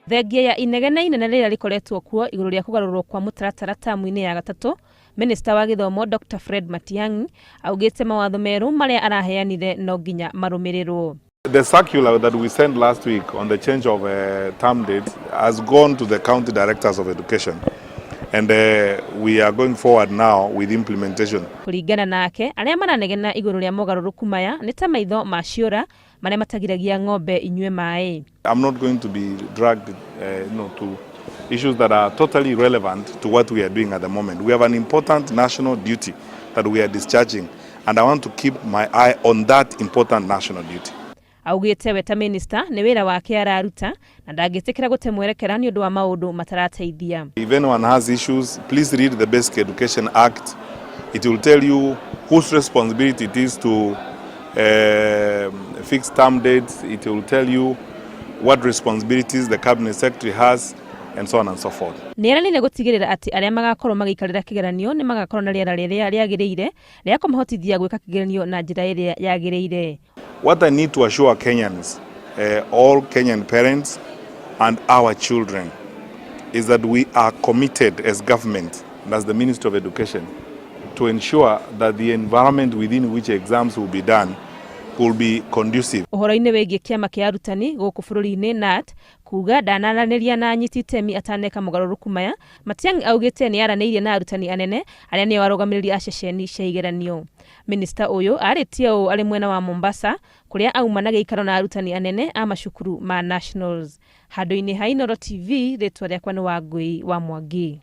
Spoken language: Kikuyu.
Thengia ya inegene inene rĩrĩa rĩkoretwo kuo igũrũ rĩa kũgarũrwo kwa mũtaratara tamu-inĩ ya gatatũ, Minista wa gĩthomo Dr Fred Matiang'i augĩte mawatho merũ marĩa araheanire no nginya marũmĩrĩrwo. The circular that we sent last week on the change of term dates has gone to the county directors of education, and we are going forward now with implementation. Kũringana nake, arĩa maranegena igũrũ rĩa mogarũrũku maya nĩ ta maitho ma ciũra marĩa matagiragia ng'ombe inyue maĩ. I'm not going to be dragged to issues that are totally irrelevant to what we are doing at the moment. We have an important national duty that we are discharging, and I want to keep my eye on that important national duty. Augĩte we ta minista nĩ wĩra wake araruta na ndangĩtĩkĩra gũte mwerekera nĩ ũndũ wa maũndũ matarateithia. If anyone has issues, please read the Basic Education Act. It will tell you whose responsibility it is to fix term dates. It will tell you what responsibilities the cabinet secretary has, and so on and so forth. Nĩ eranĩire gũtigĩrĩra atĩ arĩa magakorwo magĩikarĩra kĩgeranio nĩ magakorwo na rĩera rĩrĩa rĩagĩrĩire rĩa kũmahotithia gwĩka kĩgeranio na njĩra ĩrĩa yagĩrĩire. What I need to assure Kenyans, all Kenyan parents and our children, is that we are committed as government and as the Ministry of Education to ensure that the environment within which exams will be done will be conducive. Ũhoro-inĩ wĩgiĩ kĩama kĩa arutani gũkũ bũrũri-inĩ KNUT kuga ndanaranĩria na anyiti itemi ataneka mogarũrũku maya, Matiang'i augĩte nĩ aranĩirie na arutani anene arĩa nĩo arũgamĩrĩri a ceceni cia igeranio. Minista ũyũ arĩtie ũũ arĩ mwena wa Mombasa kũrĩa auma na gĩikaro na arutani anene a macukuru ma nationals. Handũ-inĩ ha Inooro TV, rĩtwa rĩakwa nĩ Wangũi wa Mwangi.